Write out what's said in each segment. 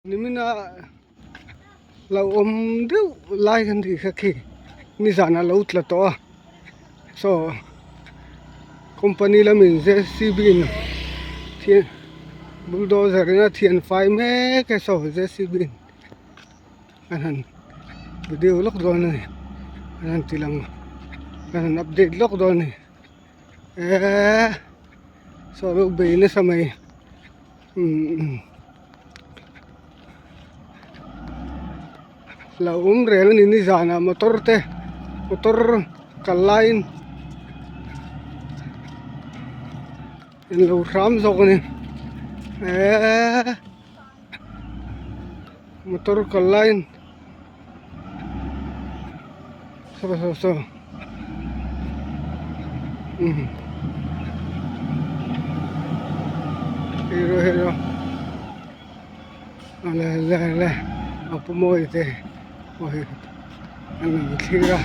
Nimina lo awm deuh lai kan tih kha khi nizan a lo tla tawh a saw company lamin JCB in thil bulldozer in a thian fai mek e saw JCB in a han video lawk dawn a ni an han ti lang an han update lawk dawn a ni eee saw lo bei nasa mai. Lo awm reng a ni nizanah motor te motor kal laiin an lo hram zawk a ni eee motor kal laiin saw saw saw umm hero hero le le le a pu mawi te pawh hi an lo thlir a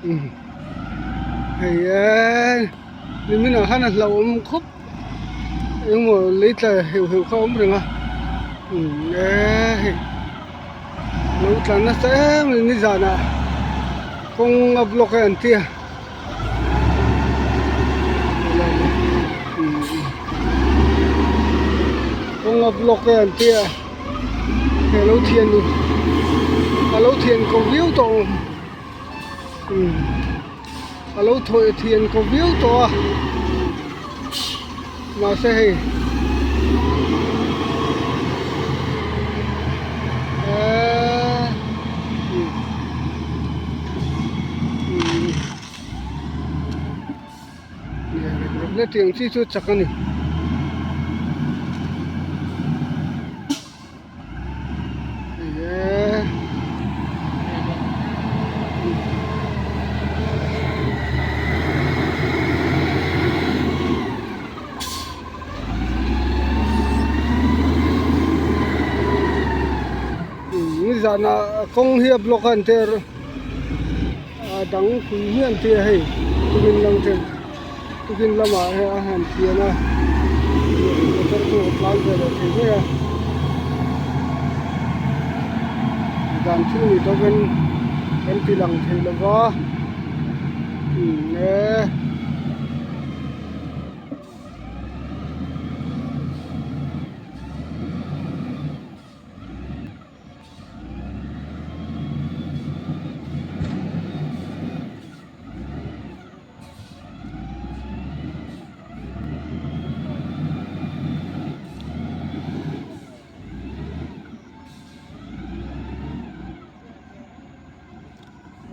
umm hei eee nimin ah khan a hlauhawm khawp engemaw lei tla heuh heuh kha a awm reng a umm eee hei. Lo tlan nasa em em nizanah kawng a block e an tia kawng a block e an tia he lo thian a lo thian ko viau tawh ang a lo thawi thian ko viau tawh a mahse hei eeee hetiang chi chu chak a ni. Nizanah kawng hi a block a an tir a dang pui hi an tir a hei tukin lang then tukin lamah hian a han pian a motor chu a tlan ve leh thei mai a dan thil ni dawkin kan ti lang thei lo va umm e.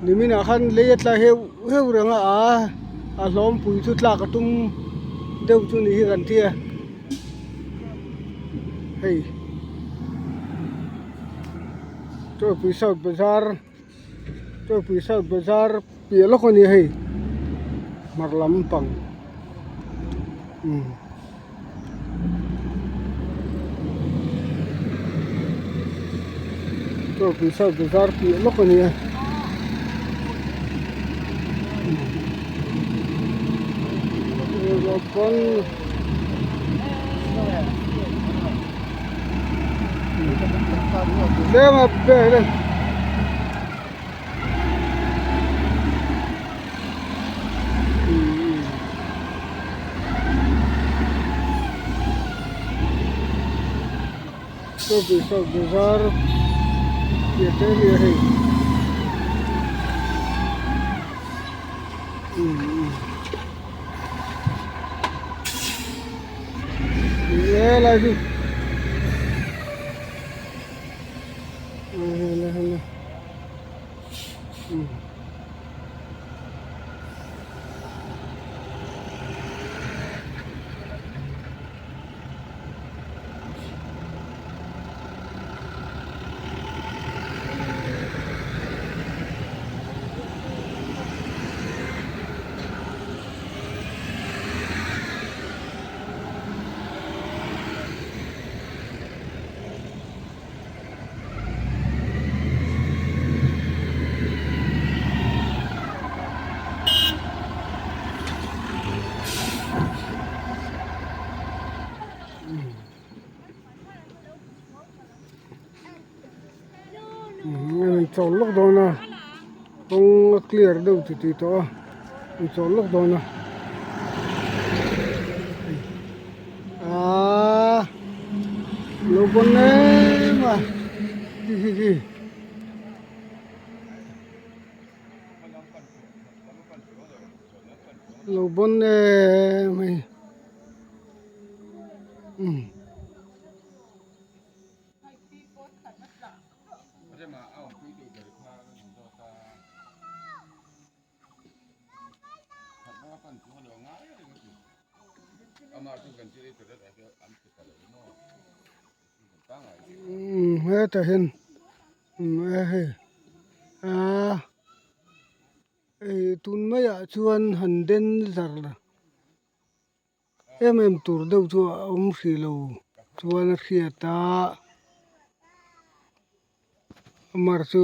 Niminah khan lei a tla heuh heuh reng a a hlawmpui chu tlak a tum deuh chu ni hi kan tia hei Chawlhpui South Bazar. Chawlhpui South Bazar piah lawk a ni hei hmar lampang umm Chawlhpui South Bazar piah lawk a ni a tlem a vel a Chawlhpui South Bazar tih te a ni a hei Ni e lai chu. An chawl lawk dawn a kawng a clear deuh ti tih tawh a an chawl lawk dawn a aaa lo bawn em a khi khi khi. Lo bawn em hei umm. Hetah hian hei aaa hei tun maiah chuan han den zar em em tur deuh chu a awm hrih lo chuan a hriat a mar chu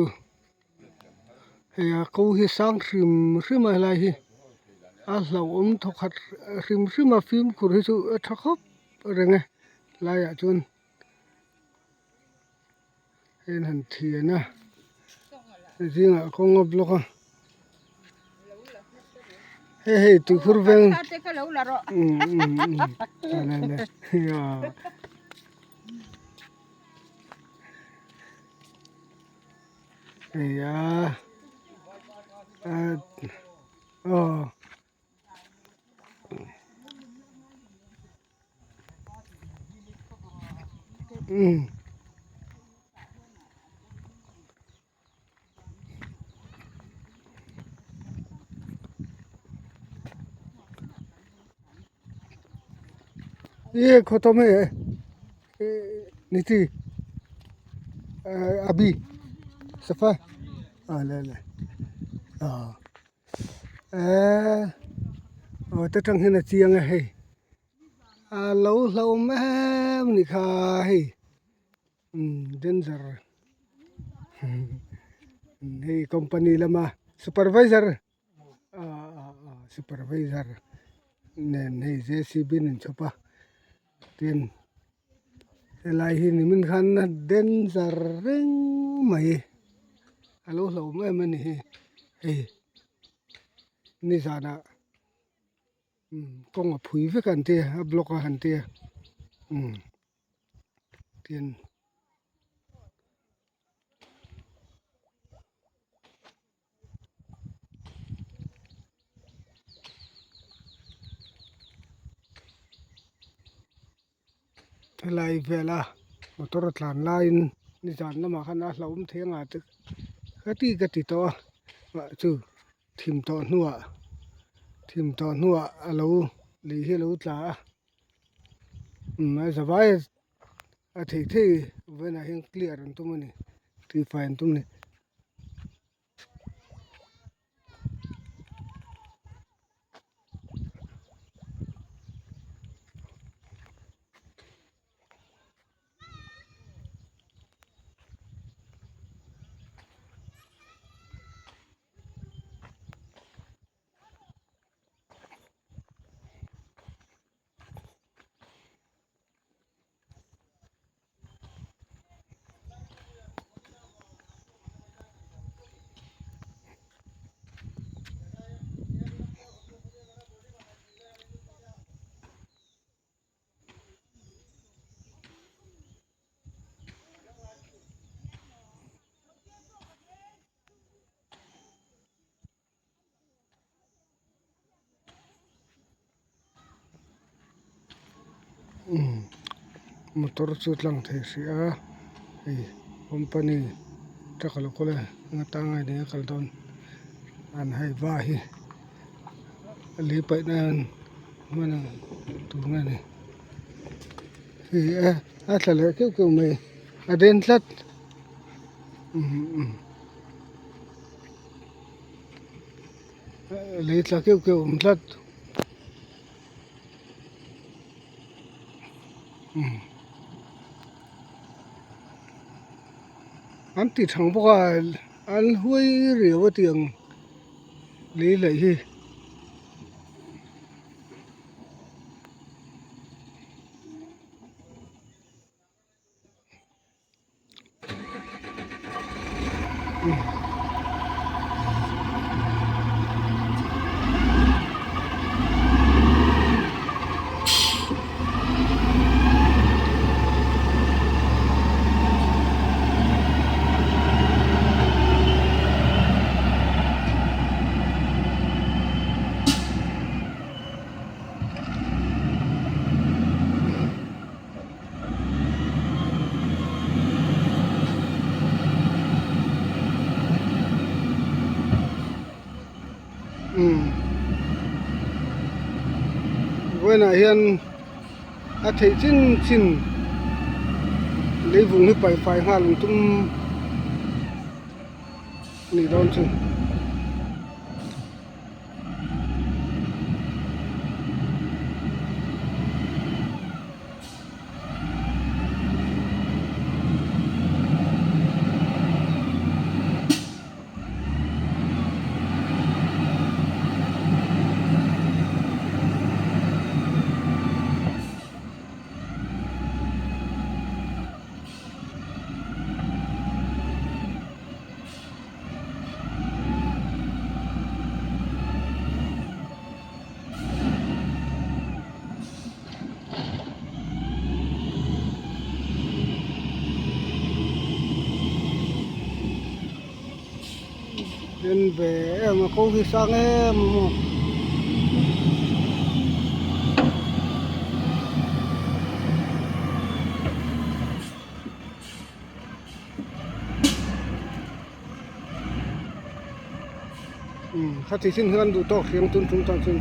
hei a ko hi sang hrim hrim a helai hi a hlauhawm thawkhat hrim hrim a fimkhur hi chu a tha khawp reng e helaiah chuan. Hei an han thian a zingah kawng a block a hei hei tuikhur veng hei a aw. ये खत्म है नीति अभी सफा ले ले aw ta tang hian a chiang a hei a lo hlauhawm em a ni kha hei danger hei company lama supervisor supervisor nen hei JCB an inchhawp a tin helai hi nimin khan a danger reng mai a lo hlauhawm em a ni hi hei nizanah kawng a phui vek an tia a block a han tia tin. Helai vela motor a tlan laiin nizan lamah khan a hlauhawm thei anga te ka ti ka ti tawh a mah chu thim tawh hnuah thim tawh hnuah a lo lei hi a lo tla a umm a zavai a thei thei vawiinah hian clear an tum a ni tihfai an tum a ni. Motor chu tlang thei hrih a hei company truck a lo kawl a eng atanga eng a kal dawn an hei va hi a lei paih nan hman a tur nge ni hei a tla leh keuh keuh mai a den tlat. Lei tla keuh keuh awm tlat an ti thang bawk a an huai riau a tiang lei laih hi. Umm vawiinah hian a theih chin chin leivung hi paih fai nghal ang tum a nih dawn chu. Den ve em a ko hi sang em a maw. Umm khati chin hian duh tawk hiang tun chung tan chuan.